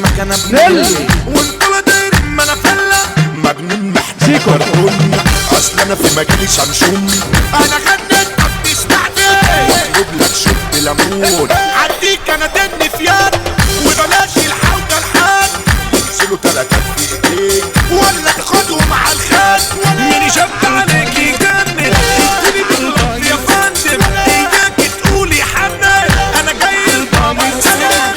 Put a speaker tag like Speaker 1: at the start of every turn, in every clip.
Speaker 1: مكانة بنل وانتوا دايرين ما انا فلة
Speaker 2: مجنون محتاج كرتون، اصل انا في مجالي شمشون.
Speaker 1: انا غنيت ما بتستعدل،
Speaker 2: واطلب لك شوب ليمون،
Speaker 1: عديك انا دن في يد وبلاش الحوجة الحاد.
Speaker 2: ينزلوا تلاتات في ايديك
Speaker 1: ولا تاخدهم على الخد. مين شد عليك يجنن، اديني باللطف يا فندم، اياك تقولي حنان انا جاي الضامن سلام.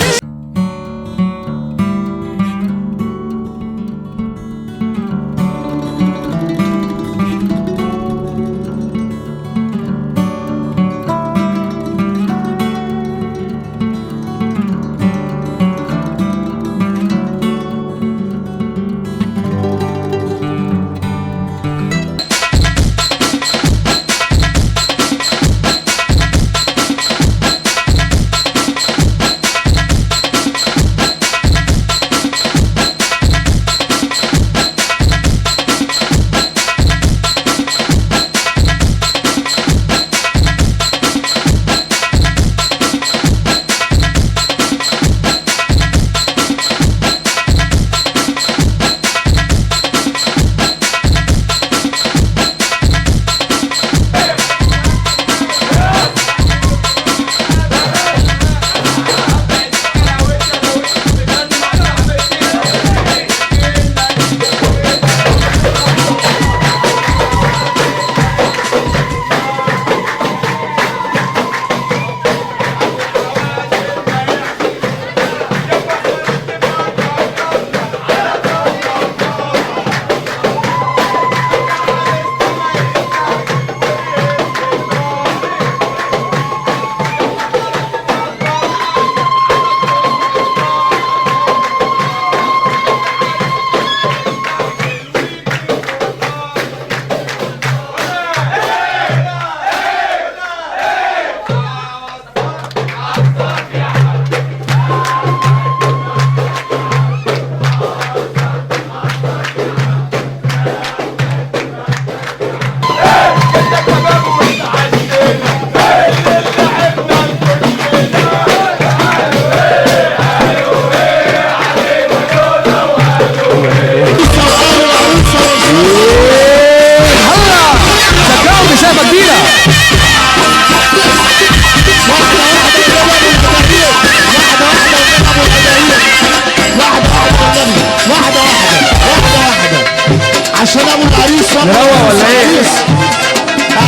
Speaker 3: عشان ابو العريس
Speaker 4: نروق ولا ايه؟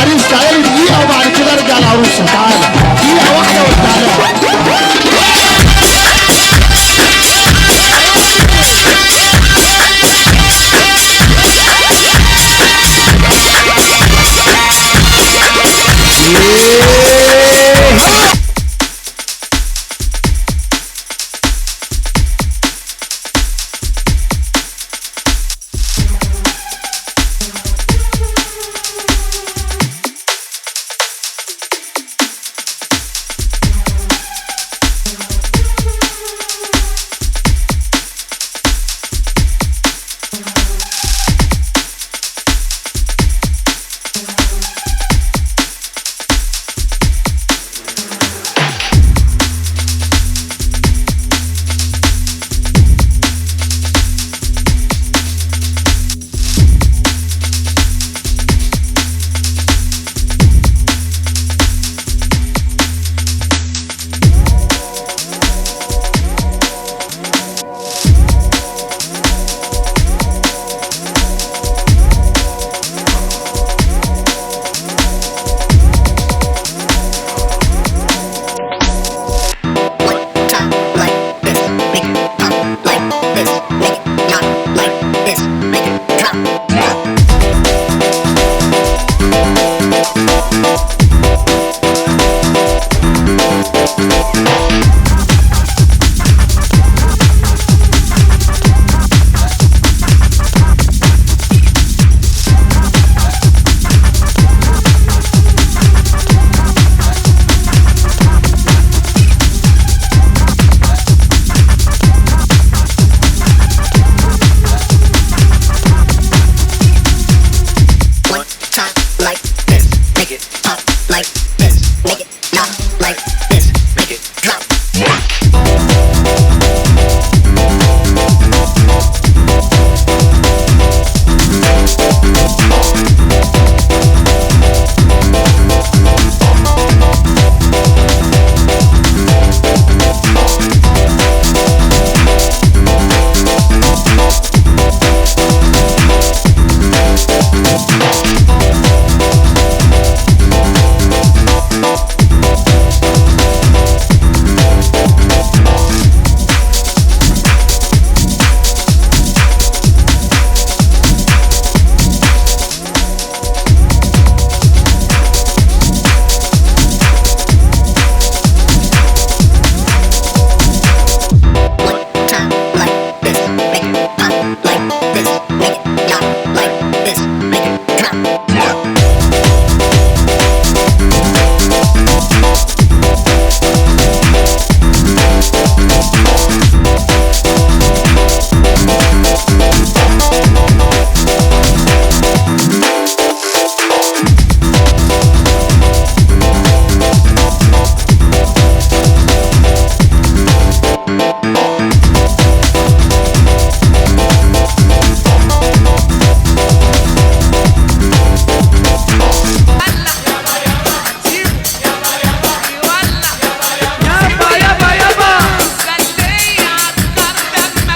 Speaker 3: عريس تعالي دقيقة وبعد كده ارجع العروسة. تعالى دقيقة واحدة وتعالى.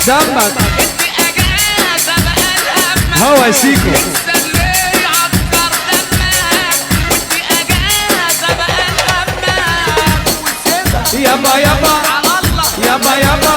Speaker 4: دمك هوا يا سيكو. يابا يابا يابا يابا يابا.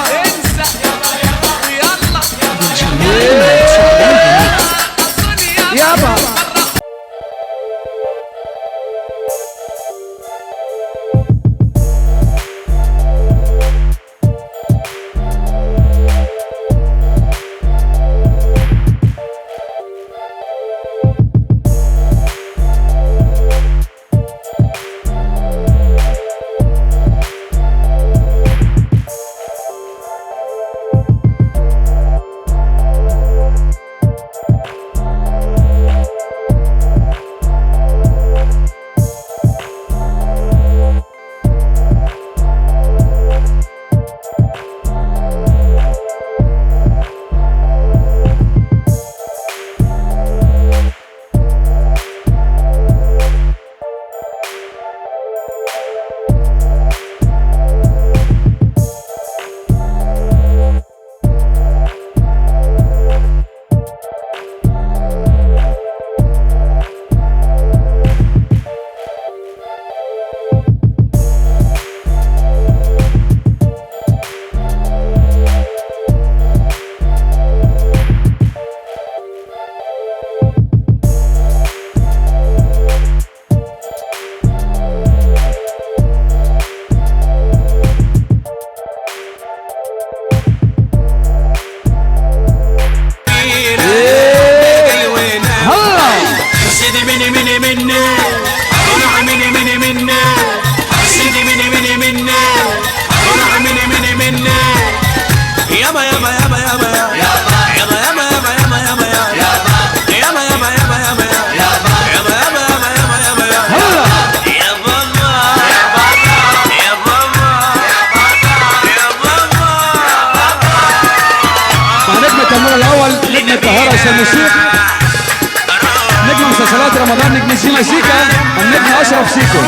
Speaker 4: نجم مسلسلات رمضان، نجم سيما سيكا، النجم اشرف سيكو.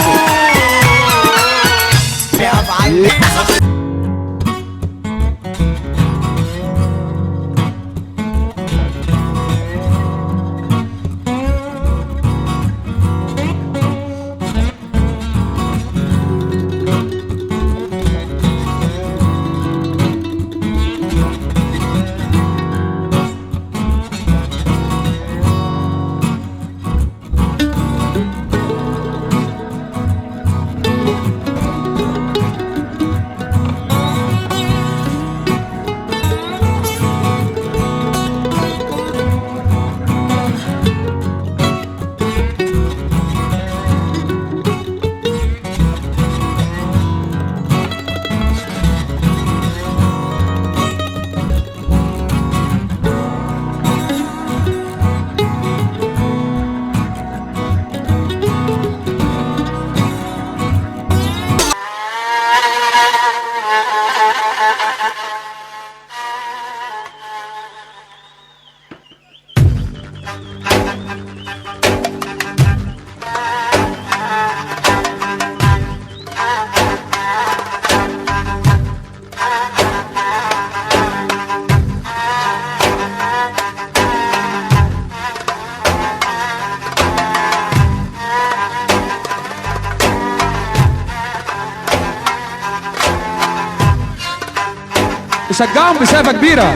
Speaker 4: شجعهم بسقفة كبيرة.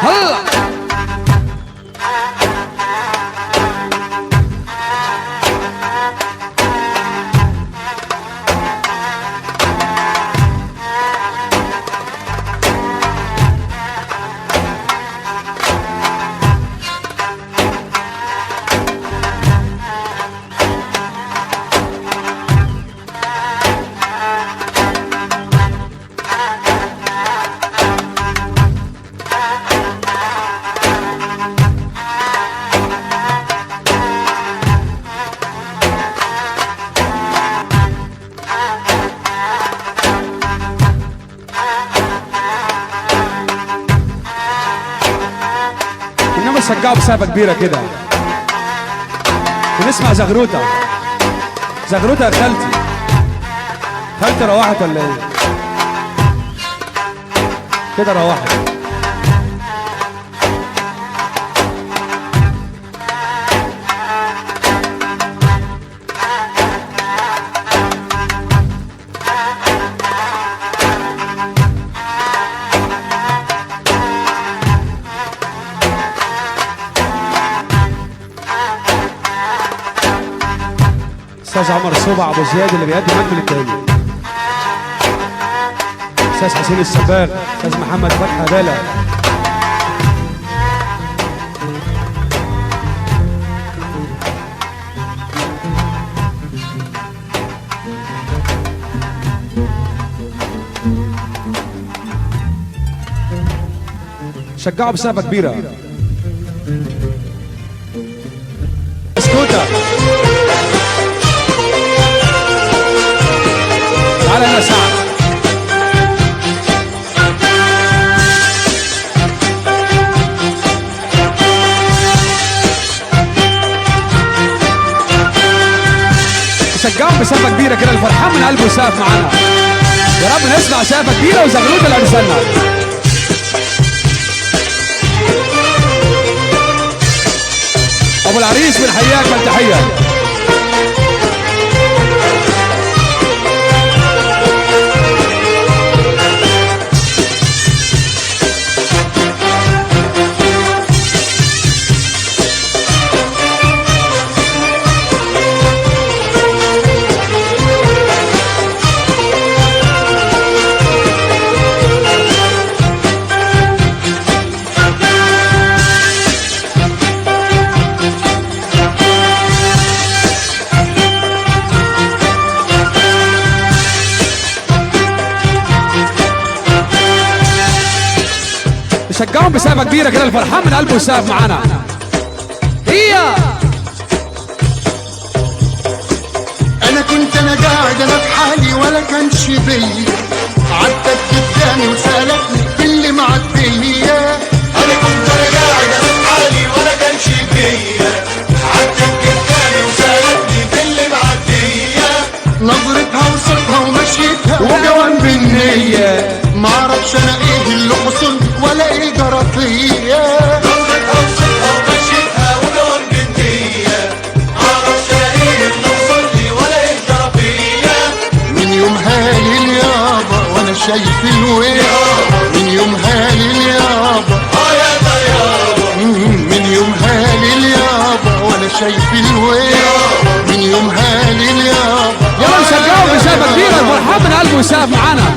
Speaker 4: هلا شجعوا بسقفة كبيرة كده ونسمع زغروطة. زغروطة يا خالتي. خالتي روحت ولا ايه؟ كده روحت. استاذ عمر صبع ابو زياد اللي بيقدم اجمل التاني، استاذ حسين السباغ، استاذ محمد فتحي بالا. شجعوا بسقفه كبيرة. اسكوتا تعالى هنا سعد. شجعهم بسقفة كبيرة كده، الفرحان من قلبه يسقف معانا. يا رب نسمع سقفة كبيرة وزغلوطة لأرسلنا. أبو العريس بنحييك بالتحية. شجعهم بسقفة كبيرة كده، الفرحان من قلبه يسقف معانا. هي
Speaker 3: أنا كنت أنا قاعد أنا في حالي ولا كانش بيا، عدت قدامي وسألتني باللي معدية.
Speaker 1: أنا كنت أنا قاعد أنا في حالي ولا كانش بيا، عدت قدامي وسألتني باللي معدية.
Speaker 3: نظرتها وصوتها ومشيتها وجوانب النية، معرفش أنا إيه اللي حصل ولا إيه جرى فيا.
Speaker 1: نظرتها وصوتها ومشيتها وجوانب النية، معرفش أنا إيه اللي حصل لي ولا إيه جرى فيا.
Speaker 3: من يومها لليابا وأنا شايف الويل، من يومها لليابا
Speaker 1: آه يا يابا،
Speaker 3: من يومها لليابا وأنا شايف الويل، من يومها لليابا.
Speaker 4: يلا نشجعهم بسقفة كبيرة، الفرحان من قلبه يسقف معانا.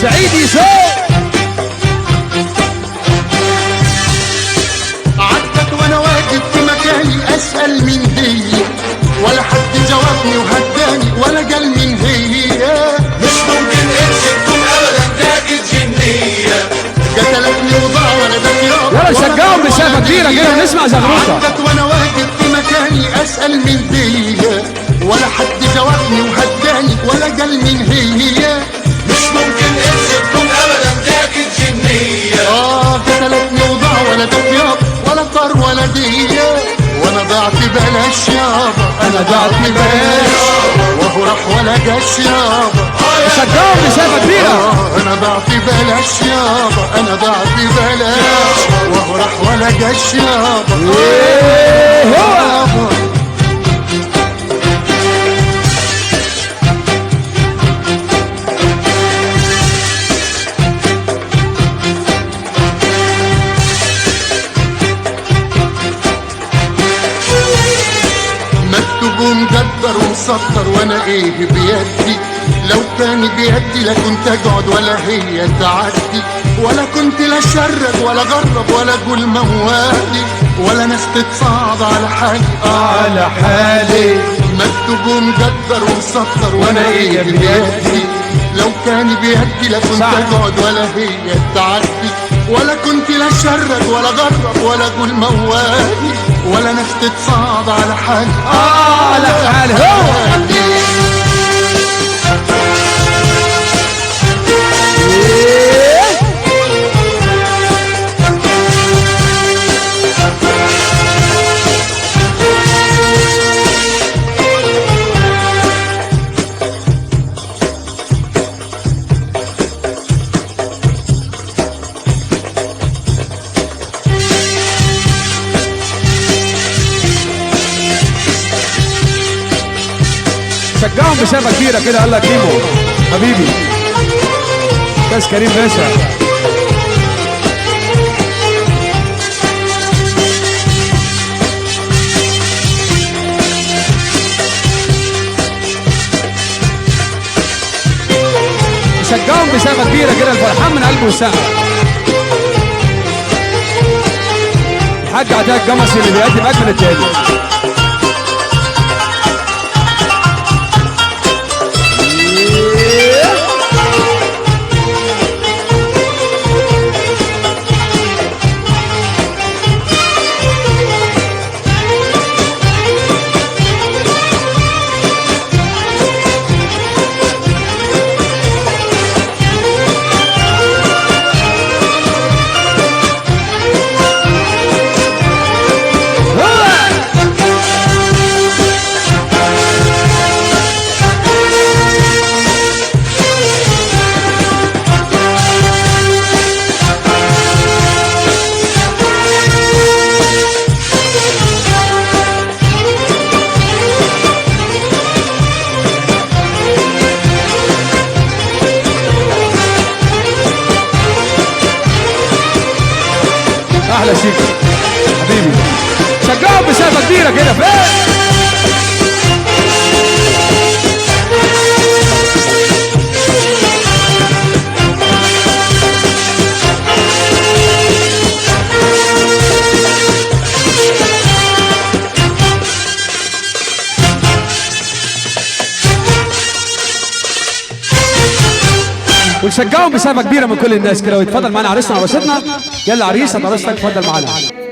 Speaker 4: سعيد يسوع.
Speaker 3: عدت وانا واقف في مكاني اسال مين هي، ولا حد جاوبني وهداني ولا قال مين هي.
Speaker 1: مش ممكن انت تكون ابدا ده جنيه،
Speaker 3: قتلتني وضاع ولا ده يابا.
Speaker 4: يلا شجعهم بسقفة كبيرة كده ونسمع زغروطة.
Speaker 3: عدت وانا واقف في مكاني اسال مين هي، ولا حد جاوبني وهداني ولا قال مين هي.
Speaker 1: مش ممكن انت تكون ابدا ده جنيه،
Speaker 3: قتلتني وضاع ولا ده يابا ولا طار ولا ديه. وانا ضعت بلاش يابا، انا ضعت بلاش، وهو راح ولا جاش يابا.
Speaker 4: شجعهم بسقفة كبيرة.
Speaker 3: انا ضعت بلاش يابا، انا ضعت بلاش، وهو راح ولا جاش يابا.
Speaker 4: هو
Speaker 3: مكتوب ومقدر ومسطر وانا ايه بيدي، لو كان بيدي لا كنت اقعد ولا هي تعدي، ولا كنت لا شرد ولا غرب ولا اقول موالي، ولا ناس تتصعب على حالي
Speaker 4: على حالي.
Speaker 3: مكتوب ومقدر ومسطر وانا ايه بيدي، لو كان بيدي لا كنت اقعد ولا هي تعدي، ولا كنت لا شرد ولا غرب ولا اقول موالي، ولا ناس تتصعب على حالي
Speaker 4: على حالي. هو بسقفه كبيرة كده. قال لك كيمو حبيبي استاذ كريم باشا. شجعهم بسقفه كبيرة كده، الفرحان من قلبه السقف. الحاج عطية الجمصي اللي بيقدم اجمل التاني. احلى شيكو حبيبي، شجعهم بسقفه كبيرة كده. فين ونشجعهم بسقفه كبيرة من كل الناس كده. ويتفضل معانا عريسنا وعروستنا. يلا عريس عروستك اتفضل معانا.